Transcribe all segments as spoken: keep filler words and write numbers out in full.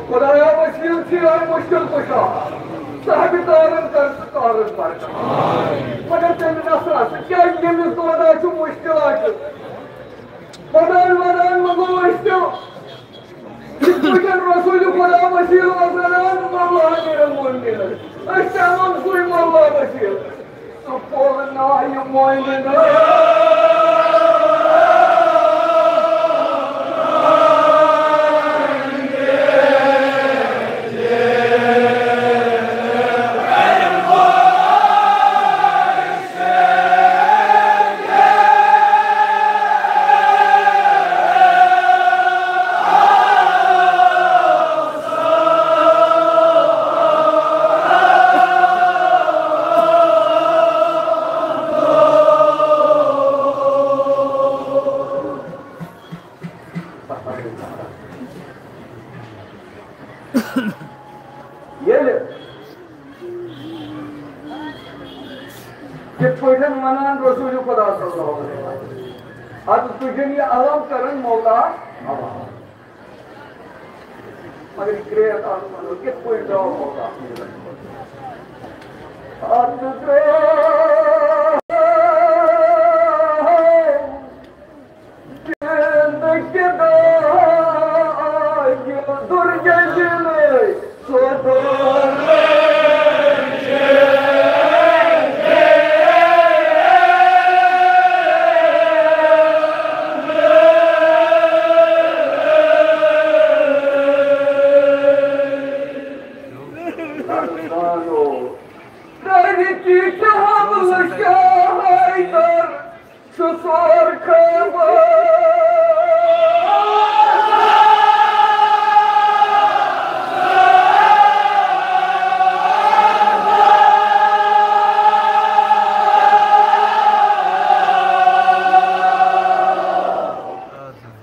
خدایا وسیٖل چھُ یِہوٚے مُشکِل کُشا، صاحبِ تارن کر ژٕ تارن برکت۔ مگر تٔمۍ نصرہ سۭتۍ کیٛازِ ییٚمِس دۄدا چھُ مُشکِلات چھُ، خۄداے ودان منٛگو أسۍ تہِ۔ یِتھ پٲٹھۍ رسول خدا وسیٖل اوس ونان، مولا امیر المومنین، أسۍ تہِ اَنون سُے مولا وسیٖل۔ سُہ پھوٚل نایہِ مومنین۔ ییٚلہِ یِتھ پٲٹھۍ ونان رسول خدا صلی اللہ علیہ وسلم، ادٕ تُجن یہِ علم کرن مولا عوام۔ مگر یہِ کرٛیکھ اکھ ونو، کِتھ پٲٹھۍ درٛاو مولا؟ ادٕ درٛاو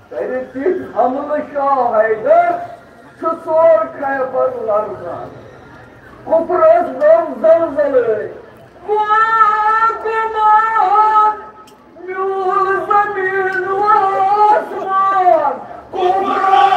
کرِ تِژھ حملہٕ شاہ حیدر، چھُ سور خیبر لرزان۔ کُفرس گوٚو زلزلہٕ، گوٚو گُمان، میوٗل زٔمیٖن و آسمان۔ کُفرس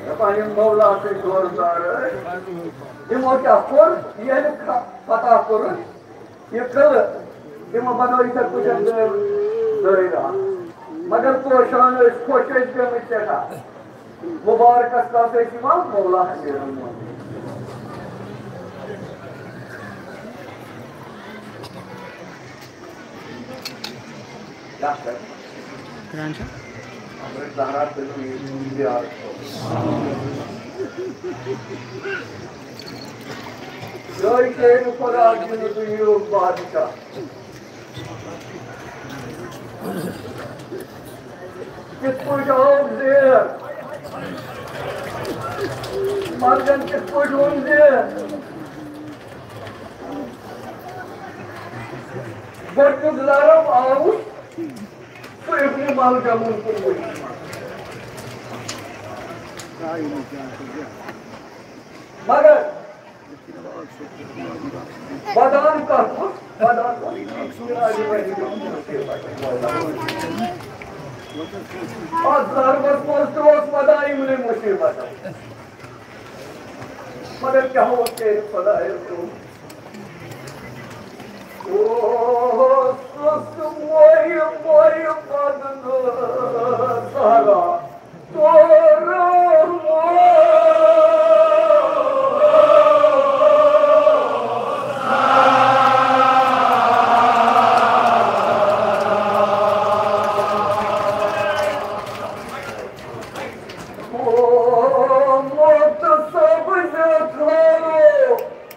دَپان یِم مولا سٕنٛدۍ روزدار ٲسۍ، یِمو کیٛاہ کوٚر؟ ییٚلہِ خ-، فتح کوٚرُن یہِ قلعہٕ، تِمو بنٲو یِتھے پٲٹھۍ دٲ-، دٲیرٕ اکھ۔ مگر پوشان ٲسۍ خۄش، ٲسۍ گٔمٕتۍ سٮ۪ٹھاہ۔ مُبارکس کتھ ٲسۍ یِوان مولا امیر المومنین۔ کیٛاہ کرِ؟ کران چھا؟ حضرت زہرا تٔمۍ یہِ زیارت۔ یِہوٚے شعر خۄدا دِنہٕ دُنیہُک بادشاہ۔ کِتھ پٲٹھۍ آوُکھ زیر؟ مرگن کِتھ پٲٹھۍ اوٚن زیر؟ گۄڈٕنیُک ضرب آوُس سُہ ابن ملجمُن کُن وٕچھنہٕ۔ مگر ودان کتھ اوس؟ ودان اوس۔ اتھ ضربس منٛز تہِ اوس ودان یِمنٕے مُصیبتن۔ مگر کیٛاہ اوس ژےٚ خۄدایَس گوٚمُت؟ اوسُس وۄنۍ، وۄنۍ بدنہٕ سہرا۔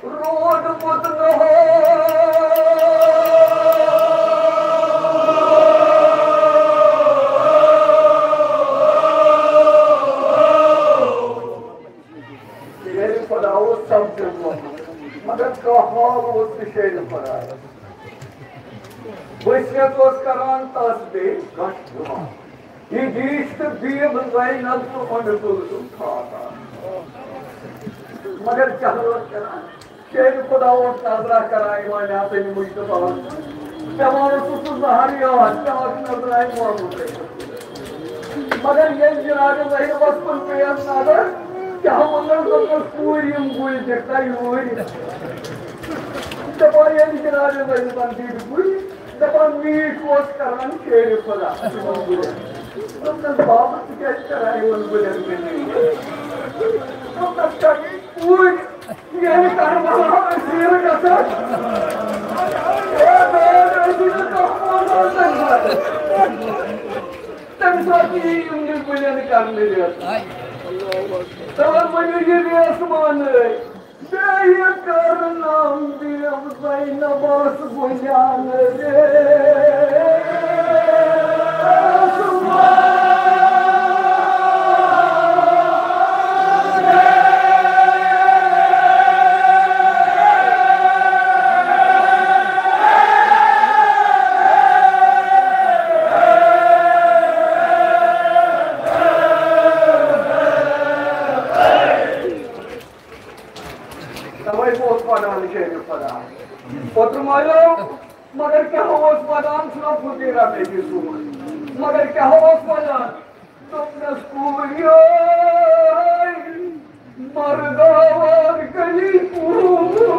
روٗدمُت نہار۔ ییٚلہِ خۄدا اوس سَمکھیومُت، کانٛہہ حال اوس نہٕ شیرِ خۄدایَس۔ وصیت اوس کران تس بیٚیہِ کانٛہہ جمعہ۔ یہِ ریٖش تہٕ بیٖب زینب تہٕ اُمہِ کُلثوم تھاوان۔ مگر کیٛاہ اوس کران؟ شیرِ خۄدا اوس نظرہ کران امام حسن مجتبیٰ۔ پٮ۪وان اوسُس سُہ زہر یاد، پٮ۪وان اوس نظرہ امام حسین۔ مگر ییٚلہِ جناب زینبس کُن پیٚیَس نظر، کیٛاہ ووٚنُس؟ دوٚپنَس، کوٗرۍ یِم گُلۍ دِکھ نا یوٗرۍ۔ دَپان ییٚلہِ جناب زینبن دِتۍ گُلۍ، دَپان میٖٹھۍ اوس کران شیرِ خۄدا یِمن گُلٮ۪ن۔ دوٚپنَس، بابا، ژٕ کیٛازِ کران یِمن گُلٮ۪ن سۭتۍ؟ دوٚپنَس، کیٛاہ کوٗرۍ ییٚلہِ کربلا اسیٖر گژھان، اے بٲے، ٲسِو نہٕ کانٛہہ بوزان تَمہِ ساتہٕ۔ تَمہِ ساتہٕ یی یِم نہٕ گُلٮ۪ن کرنہٕ ریس۔ تَوَے ؤنِو یہِ ریس مانٕے۔ بیٚیہِ کرناو بیٚیہِ زینبس گُلٮ۪ن ریس۔ تَوَے اوس وَنان شیرِ خۄدا۔ اوترٕ مالیو، مگر کیٛاہ اوس وَنان، چھُنہ فقیٖرا مےٚ تہِ سوٗز۔ مگر کیٛاہ اوس وَنان؟ دوٚپنَس، کوٗریو، مرداوار کلی کوٗر۔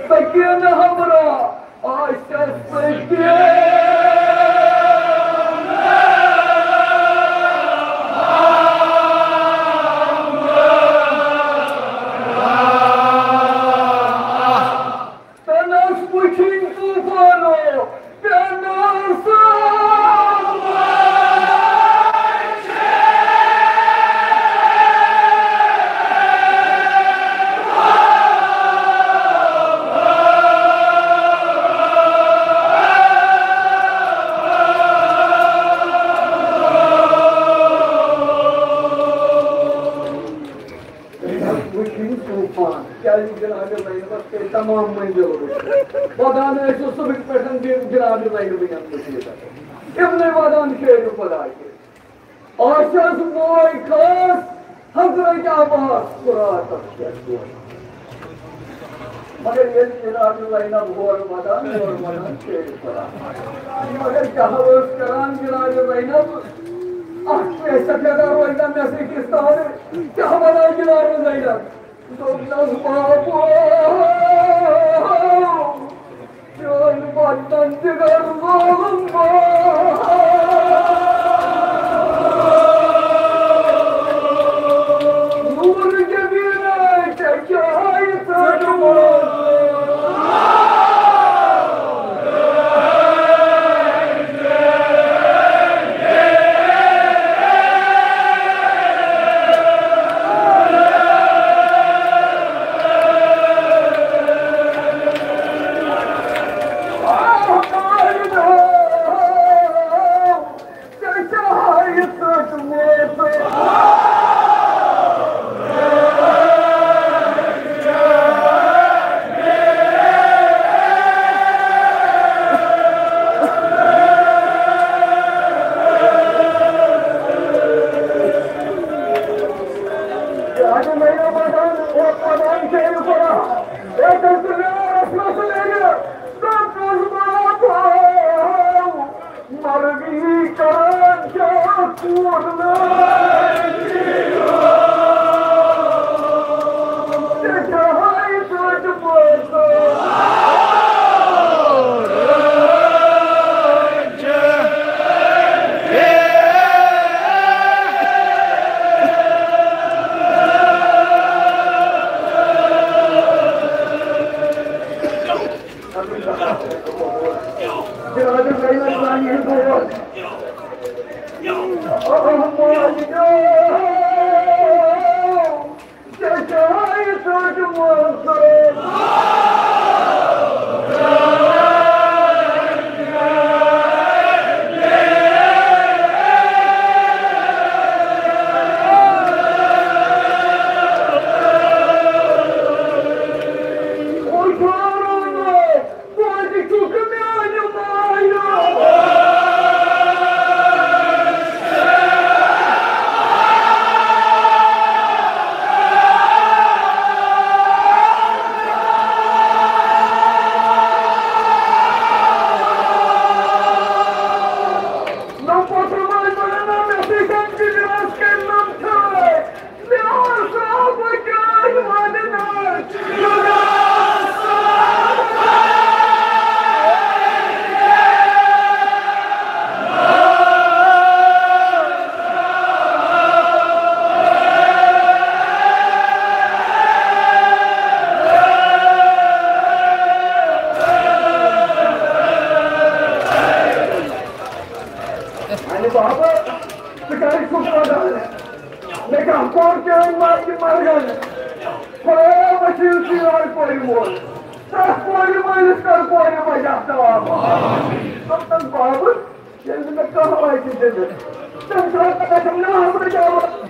سکینہ ہمراہ آسٮ۪س سکینہ۔ تنس وٕچھِنۍ طوفانو، پیانس۔ وٕچھِنۍ طوفان، کیٛازِ جناب زینبس پیٚیہِ تمام منزل وٕچھِنۍ۔ ودان ٲسِو صُبحٕکۍ پٮ۪ٹھ جناب زینبٕنۍ مُصیبت۔ یِمنٕے ودان شیرِ خۄدا چھِ۔ آسٮ۪س بوے خاص حضرت عباس قراتس پٮ۪ٹھ بوے۔ مگر ییٚلہِ جناب زینب ہورٕ ودان، یورٕ ودان، شیرِ خۄدا۔ مگر کیٛاہ ٲس کران جناب زینب؟ اکھ کیسٹ لگا روزان مےٚ سۭتۍ استعارٕ۔ کیٛاہ وَنان جناب زینب؟ دوٚپنَس، بابا، چٲنۍ وطن دِگر ظٲلم بابا۔ نوٗر جبیٖن ژےٚ کیٛاہ ہایہِ ژٔٹ منٛز؟ مرگی کران کیا کوٗر نہ۔ ژےٚ چھےٚ ہاے توتہِ پٲژٕ۔ اَنہِ بابا، ژٕ کیٛازِ چھُکھ وَدان؟ مےٚ کیٛاہ کوٚر چٲنۍ ماجہِ مرگن؟ خۄدایا، مےٚ چھُ یُتھُے یورٕ کورِ مول۔ پرٛٮ۪تھ کورِ مٲلِس کر کورِ ماجہِ اکھ ثواب۔ دوٚپنَس، بابہٕ، ییٚلہِ نہٕ مےٚ کانٛہہ آسہِ دِنہٕ، تَمہِ ساتہٕ گژھن نہٕ آمٕتۍ آوُر۔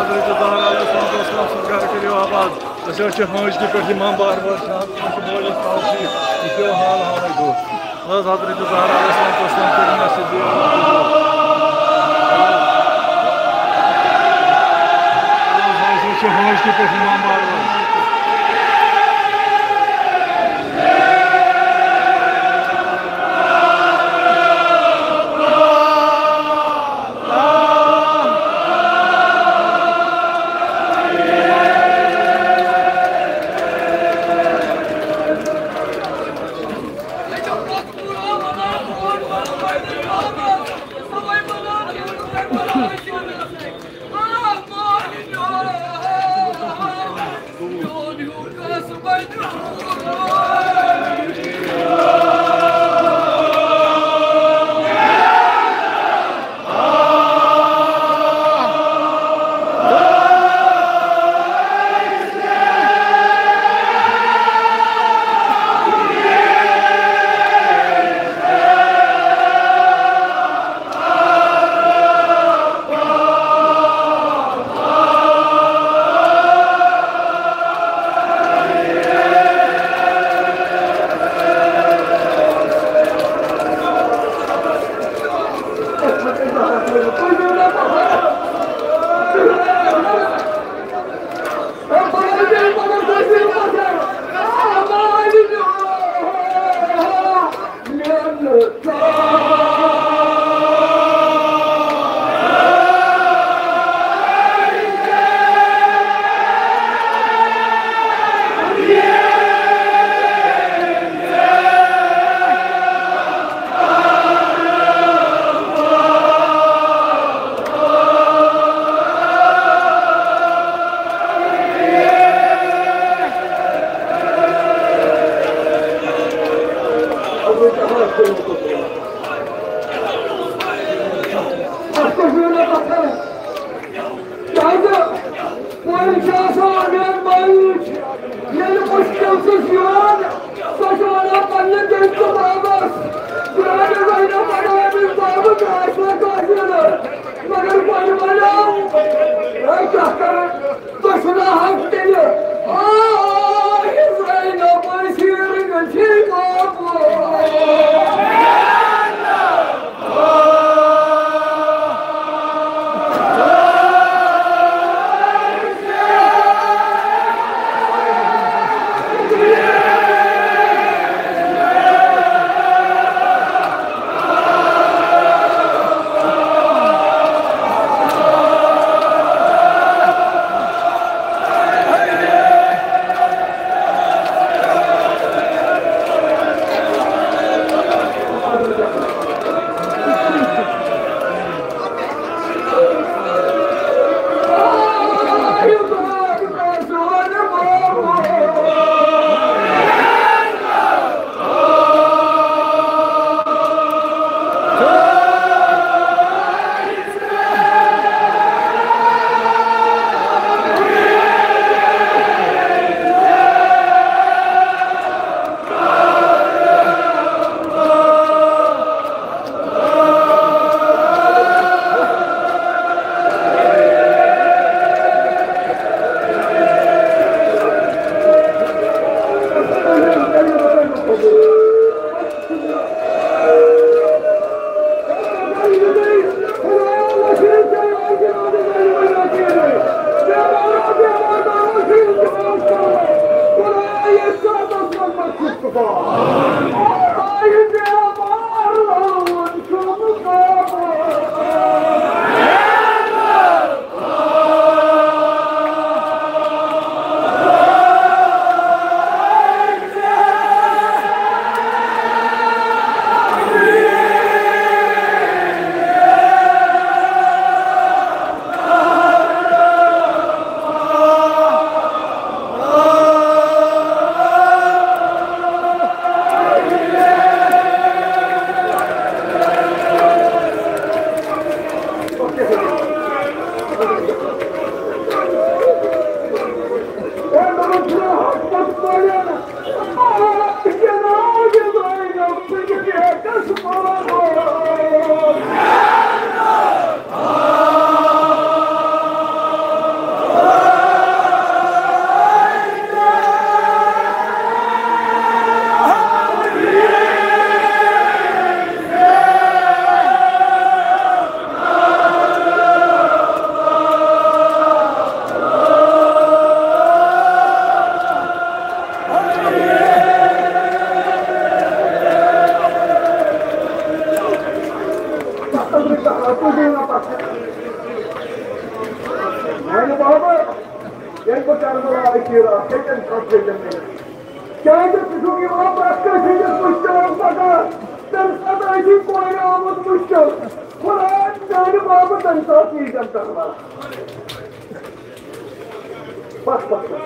حضرت زہرا علیہ الصلوۃ والسلام سُنٛد گرٕ کٔرِو آباد۔ أسۍ حظ چھِ ہٲنٛز کہِ پٮ۪ٹھ اِمام بار بار شاہ، أسۍ چھِ مٲلِس تَوفیٖق، یہِ پیوٚو حال حالٕے گوٚو۔ نہ حظ، حضرت زہرا علیہ الصلوۃ والسلام کٔرِو مےٚ سۭتۍ زیارت۔ نہ حظ، أسۍ حظ چھِ ہٲنٛز کہِ پٮ۪ٹھ اِمام بار بار۔ کیٛازِ؟ وۄنۍ چھِ آسان امیٖر مایوٗس، ییٚلہِ مُشکِل چھُس یِوان، سۄ چھِ وَنان پنٛنہِ بیٚنہِ تہٕ بابَس، "درٛاے نہٕ زینب بَنٲومٕژ بابہٕ، درٛاے چھَنہٕ کٲنٛسہِ نہٕ، مگر وۄنۍ وَنو، ہے کیٛاہ کَرٕ؟" تُہۍ چھِو نہٕ حق تیٚلہِ۔ آ، یہِ زینب ٲسیٖر گٔژھی بابو۔ کیٛازِ ژٕ چھُکھ یِوان پرٛٮ۪تھ کٲنٛسہِ ہٕنٛدِس مُشکِلَس پَکان؟ تَمہِ ساتہٕ ٲسی کورِ آمُت مُشکِل۔ خۄدایا، میٛانہِ باپَتھ تَمہِ ساتہٕ ییٖزٮ۪ن تَنہٕ وَلہٕ۔ بَس، بَس، بَس۔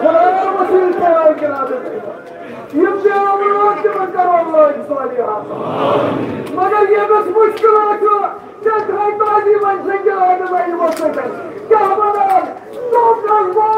خۄدایا، وۄنۍ چھُ یہِ خیال کِرادٕ۔ یِم تہِ آمٕتۍ، تِمَن کَرو اللہ صالحہ۔ مگر ییٚمِس مُشکِلات چھُ، ژےٚ تھٲے تازی وۄنۍ سنجہِ آٹہٕ وَنہِ وۄتھٕ کٔرِتھ۔ کیٛاہ وَنان؟ ژوٚپ کَر باب۔